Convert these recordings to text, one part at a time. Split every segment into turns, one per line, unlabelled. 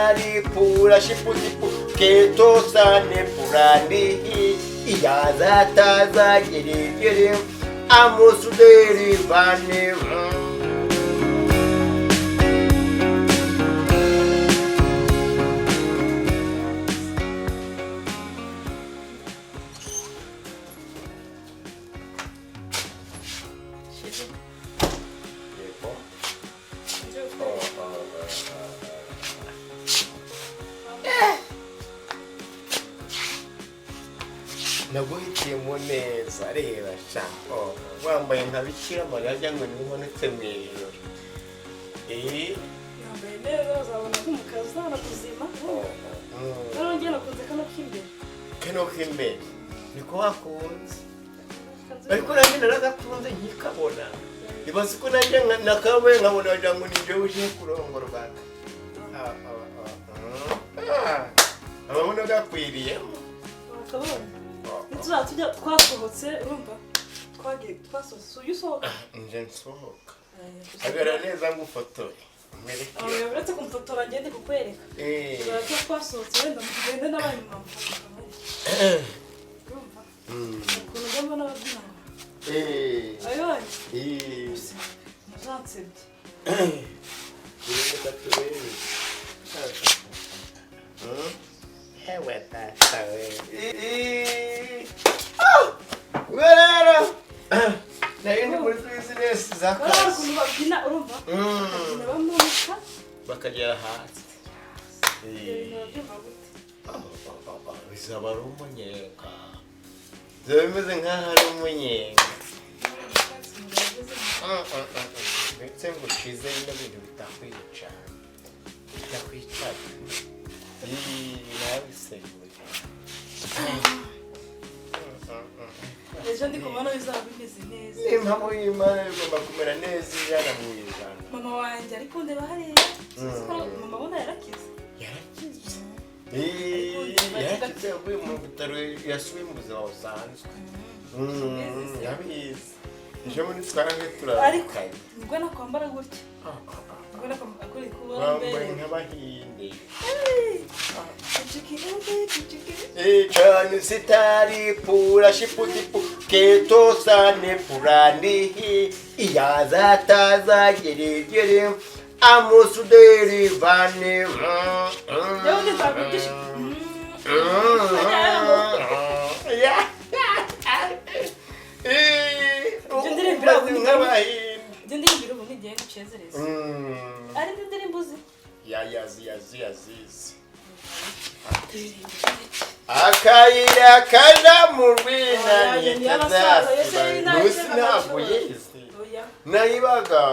Sitari pura shiputipu keto sane purani iyaza taza gere gere amusuderi bane.
Chérie,
Yego.
nje gukwereka.
Naguhitiyemo neza, reba sha. Oh, wambaye nka Bikira Mariya wagira ngo niwe ubonetse mu ijoro. Eh,
Yambaye neza, uzabona nk'umukazi, uzabona kuzima.
Oh, mm.
Noneho njye nakunze kano k'imbere.
Kano k'imbere niko wakunze, ariko nanjye naragakunze nkikabona. Ibaze ko nanjye nakabaye nkabona wagira ngo ni njyewe uje kurongorwaga. Ah, ah, ah, ah. Ababona gakwiriyemo.
Wakabonye ntituzaba tujya twasohotse, urumva twagiye twasohotse, ujya usohoka.
Nje nsohoka, hagarara neza ngufotore nkwereke.
Aba uretse kumfotora, ngende kukwereka.
Eh.
Tuzaba tuba twasohotse, wenda tugende n'abandi mama, urumva ukuntu njya mbona ababyina.
Eh.
Abibonye?
Eh.
Muzansebye.
Reka turebe. Ewe data we. Ah! Ubwo rero nari ndi muri bizinesi
Urabona
z'akazi.
ukuntu babyina, urumva bakabyina bamanuka
bakagera hasi.
Ibyo bintu babyumva gute?
Bizaba ari umunyenga, bizaba bimeze nk'aho ari umunyenga. Ndetse ngo ushize bino bintu bitakwica, bitakwica, nabiseguye.
Ejo ndi kubona bizaba bimeze neza.
N'impamo y'Imana, bigomba kumera neza 100%.
Mama wanjye ariko ndeba hariya. Sinzi ko mama abona yarakize.
Yarakize. Yarakize, yavuye mu bitaro, yasubiye mu buzima busanzwe. Yabizi, ejo bundi twarange
Ariko
turarukanye.
nibwo nakwambara gutya, nibwo nakwambara kuri kuba
Bambaye
mbere
nk'abahinde.
Ciciki, ciciki.
Echani sitari pura shiputipu keto sane purani iyaza taza gere gere amusuderi vane.
Yewe nzakwigisha. Ibyo ndirimbira ubu ni
nk'abahinde.
Ibyo ndirimbira ubu nigiye ngucezereza. Ari indi ndirimbo uzi?
Ya, yazi, yazi, yazizi. Akayira kaja mu rwina.
Oya, ni y'abasaza, yose ni
Munsi ntabwo yizi.
Oya.
Nayibaga.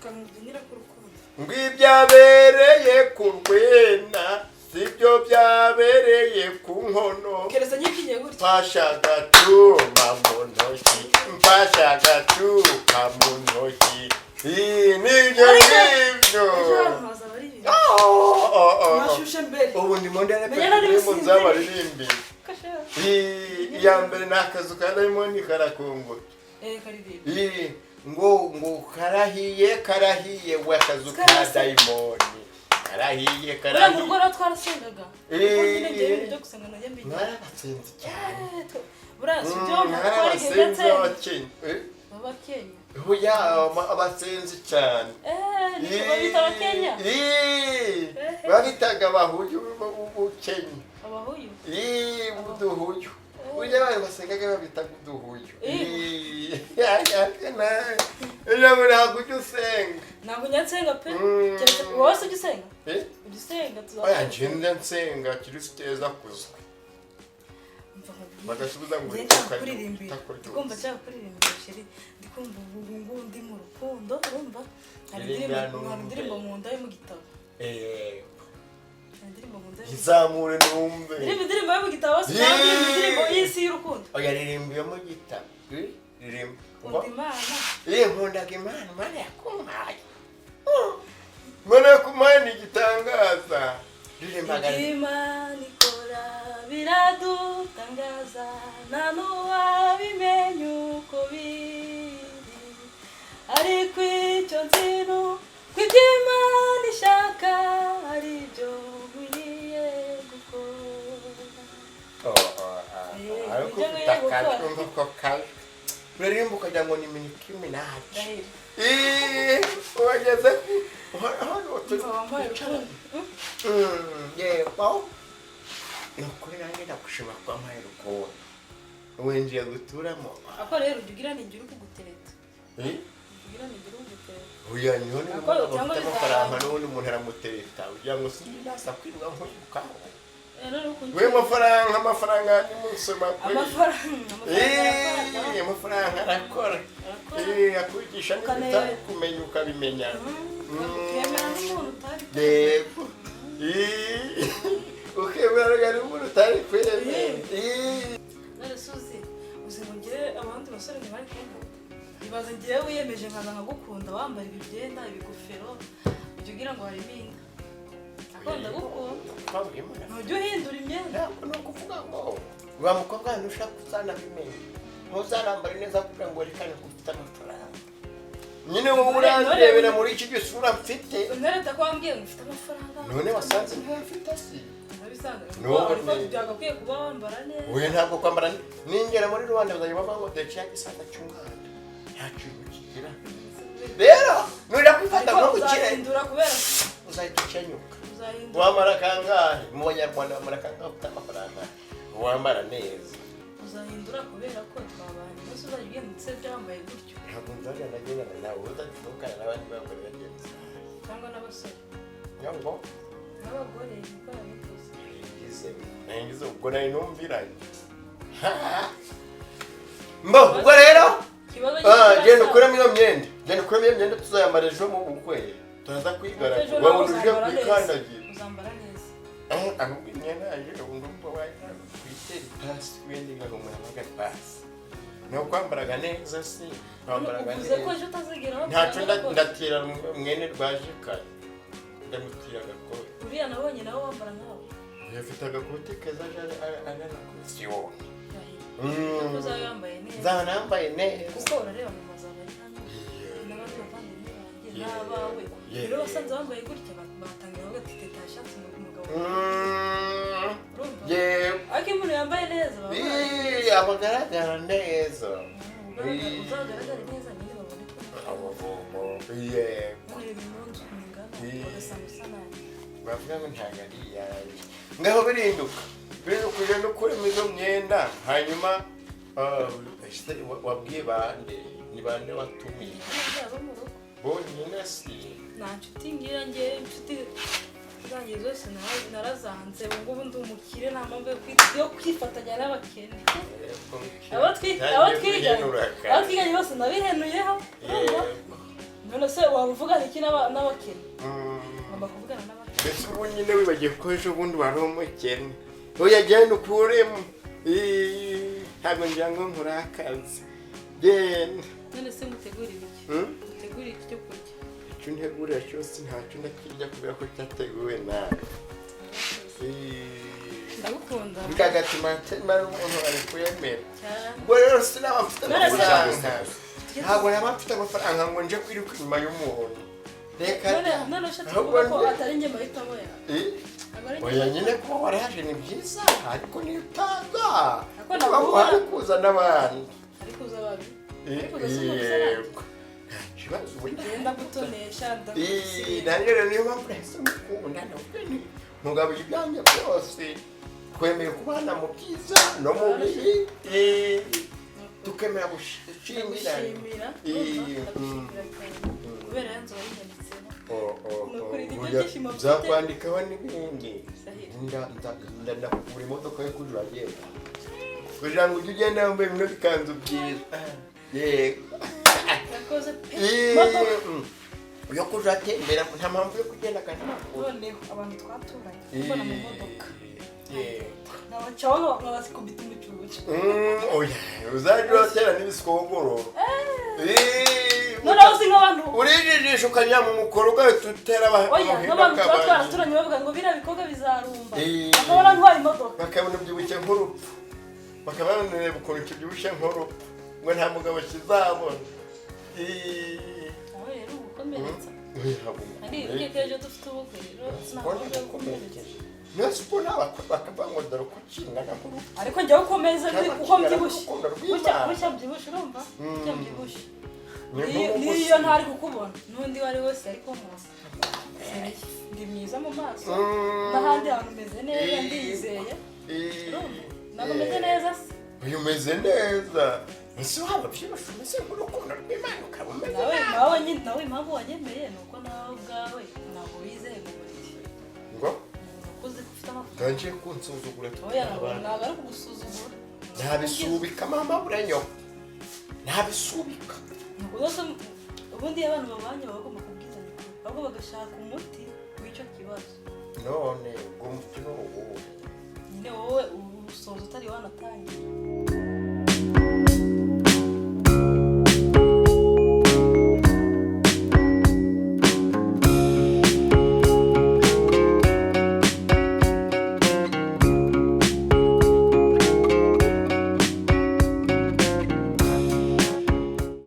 Kamubyinira ku rukundo.
Ngo ibyabereye ku rwina sibyo byabereye ku nkono.
Keretse nyibyinnye gutya.
Mfashe agacuma mu ntoki, mfashe agacuma mu ntoki. Ii, nibyo ngibyo.
Ejo hantu hazaba ari ibintu
Oh, oh, oh, oh.
mwashushe mbere.
Ubu ndimo
Menya
ndareba
nari
indirimbo
businzire.
nzabaririmbiye.
Kasha.
Ii, iya mbere ni akazu ka dayimoni karakunguka.
Eh, karirimba.
Ii, ngo karahiye, karahiye we, akazu ka dayimoni karahiye.
Uriya mu
Karahiye.
rugo rero twarasengaga.
Eh.
Kuko nyine njyewe ibintu byo gusenga najya mbigira.
Mwarabatsinze cyane.
Eh, buriya si byo twariga.
Mwarabatsinze.
Ndetse
Abakenya. Eh,
abakenya.
Oya, abatsinze cyane.
Eh, niko babita, abakenya.
Ii, babitaga abahuyu b'ubukenya.
Abahuyu.
Ii, uduhuyu. Burya abantu basengaga babitaga uduhuyu.
Eh.
Ii, ejo bundi ntabwo ujya usenga.
Ntabwo njya nsenga pe. Keretse wowe se ujya usenga?
Eh?
Ujya usenga?
Oya, njye nsenga Kristo yeza kuzwe.
Mva nkubwire.
Bagasubiza ngo
Njye
itaka
nshaka kuririmbira.
itako ryose.
Ndikumva nshaka kuririmbira, chéri. Ndikumva ubu ngubu ndi mu rukundo, urumva hari
Ririmbira
indirimbo, hari
numve.
indirimbo mu nda yo mu gitabo.
Eh,
Hari indirimbo mu nda yo mu gitabo.
Izamure numve.
Ndirimba indirimbo yo mu gitabo se cyangwa ndirimba indirimbo y'isi y'urukundo?
Oya, ririmba iyo mu gitabo. Eh, ririmba.
Nkunda Imana.
Eh, nkundaga Imana, Imana yakumpaye. Imana yakumpaye ni igitangaza. Ririmbaga.
Ibyo Imana ikora biradutangaza, nta n'uwabimenya uko biri, ariko icyo nzi ni uko ibyo Imana ishaka ari byo.
kajwi, umva ko kajwi, uririmba ukagira ngo ni Nicki Minaj.
Ndahiro.
Wageze hano turi.
Umva, wambaye urukundo.
Yego, ni ukuri, nanjye ndagushima ko wampaye urukundo, winjiye guturamo.
Ako rero ujya ugira ntigira ukugutereta.
Eh?
Ujya ugira ntigira ukugutereta.
Oya, niho niba
Ako
umuntu
cyangwa
afite
bizaba-
amafaranga, n'ubundi umuntu aramutereta kugira ngo sinasa kwirirwa nkwirukaho.
Eh, noneho ukuntu-
We, amafaranga, amafaranga ni musoma kuri.
Amafaranga, amafaranga arakora.
Amafaranga arakora.
Arakora.
Akwigisha
Ukamenya.
n'ibitari kumenya ukabimenya.
Ukemera n'umuntu utari
Yego. Ukemera n'umuntu utari kwemera.
None se uzi ngo ngewe abandi basore ntibari kunkunda? Ibaze ngewe wiyemeje nkaza nkagukunda, wambara ibi byenda, ibigofero, ujya ugira ngo harimo inda. Ako ndagukunda.
Twabwiye Imana.
Ntujya uhindura imyenda.
Ntabwo ni ukuvuga ngo wa mukobwa, ntushaka uzanabimenya, ntuzanambare neza kugira ngo werekane ko ufite amafaranga. Nyine wowe urandebera muri iki gisura mfite.
Untereta ko wambwiye ngo ufite amafaranga.
None wasanze ntayafite si?
Urabisanzwe.
None.
Ariko byagakwiye kuba wambara neza.
Oya, ntabwo kwambara, ningera muri rwanda bazajya bavuga ngo dore kiriya gisaza cy'umwana nta kintu kigira. Rero nurira kwifata
Ariko
nk'umukire,
uzahindura kubera
uzahita ukenyuka.
Uzahindura.
Wamara kangahe mu banyarwanda? Wamara kangahe ufite amafaranga wambara neza?
Uzahindura kubera ko twabanye. Umunsi uzajya ugenda usebya wambaye gutyo.
Ntabwo nzajya nagendana nawe, uzajya usohokana n'abandi bagore bagenzi bawe.
Cyangwa n'abasore.
Ngo?
N'abagore, niko yabikoze.
Naringize, naringize ubwo nari numviranye. Mbo ubwo rero
Ikibazo.
Genda ukuremo iyo myenda, genda ukuremo iyo myenda, tuzayambara ejo mu bukwe, turaza kwigaragura, wabona uje kwikandagira.
Uzambara neza.
Ahubwo imyenda yanjye ubu ndumva wajya kuyitera ipasi, wenda igahumura nk'agapasi. Ni ukwambaraga neza, si kwambaraga
Uvuze ko
neza.
ejo utazigera
Ntacyo.
wambara neza.
Ndatira mwene rwajikanye, ndamutira agakote.
Uriya nabonye nawe wambara nkawe.
Afite agakote keza agana kuri siyoni.
Ndahiro. Uzaba yambaye neza.
Nzaba nambaye neza.
Kuko urareba mu mazu abari hano n'abandi bavandimwe banjye n'abawe. Rero wasanze bambaye gutya, batangira bavuga ati: "Teta yashatse umugabo." Urumva?
Yego.
Ariko iyo umuntu yambaye neza baba
Aba agaragara neza.
Uzagaragare neza nyine, babone ko
Yego.
none ibi mu nzu ingana bagasanga usa nabi.
Bavuga ngo ntabwo ari iyanjye. Ngaho birinduka, birinduka, uje no kurema izo myenda. Hanyuma ese wabwiye bande? Ni bande watumiye?
Abo mu rugo.
Bonyine si?
Nta nshuti ngira ngewe. Inshuti zanjye zose narazanze. Ubu ngubu ndi umukire, nta mpamvu yo kwifatanya n'abakene. Abo twiganye bose nabihenuyeho, urumva? None se waba uvugana iki n'abakene? Ngomba kuvugana n'abakene.
Mbese ubu nyine wibagiwe ko ejo bundi wari umukene? Oya, genda ukuremo. Ntabwo ngira ngo nkurakaze, genda.
None se ngutegurire iki?
Hmm?
Ngutegurire iki cyo kurya?
Icyo untegurira cyose ntacyo ndakirya kubera ko cyateguwe nawe.
Ndagukunda.
Bikagatuma ntemera umuntu ari kuyemera.
Cyane.
Ubwo rero sinaba mfite
None se-
amafaranga, ntabwo naba mfite amafaranga ngo nje kwiruka inyuma y'umuntu, reka.
None none ushatse
Ahubwo
kuvuga ko atari njye mahitamo yawe? Ntabwo ari njye.
Oya nyine, kuba waraje ni byiza, ariko niyo utaza
Ariko
uba
nakuba-
wari kuza n'abandi.
Ariko uza babi, ariko uza si umuntu usa nabi.
Yego, nta kibazo ubu.
Ngenda gutonesha, ndagusiga.
Nanjye rero niyo mpamvu nahise mukunda, ndavuga nti mugabuye ibyanjye byose, twemeye kubana mu byiza no mu bibi, tukemera gushyingirana.
Ndagushimira.
Eh,
Urumva, ndagushimira cyane kubera ya nzu wayinyanditseho.
Oh,
Ni ukuri, nibyo
burya
byishimo mfite.
nzakwandikaho n'ibindi.
Sahira.
Ndakugura imodoka yo kujya uragenda, kugira ngo ujye ugenda wambaye bino bikanzu byiza, yego.
Yakoze pe. Modoka.
Yo kujya atembera, nta mpamvu yo kugenda n'amaguru.
Noneho abantu twaturanye mbona mu modoka,
Yego.
nkabacaho nkabakubita umucucu.
Oya, uzajya uratera n'ibisikogoro.
Noneho uzi nk'abantu
Urijijisha ukajya mu mukoro ugahita utera
Oya, nk'abantu tuba
akabandi.
twaraturanye bavuga ngo biriya bikorwa bizarumba, bakabona ntwaye imodoka.
Bakabona ubyibushye nk'urupfu, bakaba banareba ukuntu kibyibushye nk'urupfu, ngo nta mugabo kizabona.
Nawe rero ugukomeretsa.
Oya, ntabwo
Kandi wibuke ko ejo dufite ubukwe, rero
Siporo
ntabwo
ndakomerekeje. Niyo siporo abakwe bakavuga ngo dore uko kingana kuri
Ariko njyewe uko meze,
Cyangwa
uko
kingana
mbyibushye,
n'urukundo
gutya
rw'Imana.
Gutya mbyibushye, urumva? Gutya mbyibushye.
Ni
Niyo ntari kukubona, n'undi uwo ari we wese ariko nkunda. Ndi mwiza mu maso, n'ahandi hantu meze neza, ndiyizeye. Urumva ntabwo meze neza se?
Uyu umeze neza. Ese waba ubyibushye umeze nk'urukundo rw'Imana, ukaba umeze
Nawe
nabi?
Nawe nyine, nawe impamvu wanyemeye ni uko nawe ubwawe ntabwo wizeye mu buriri.
Ngo?
Ni uko uzi ko ufite amafaranga.
Utangiye kunsuzugura.
Oya,
Tukiri abana.
ntabwo ari ukugusuzugura.
Ntabisubika mama, buranyo ntabisubika.
Ni ukuvuga ko ubundi iyo abantu babanye baba bagomba kubwizanya ukuri, ahubwo bagashaka umuti w'icyo kibazo.
None ubwo mukino uwuhe?
Nyine wowe usoza utari wanatangira.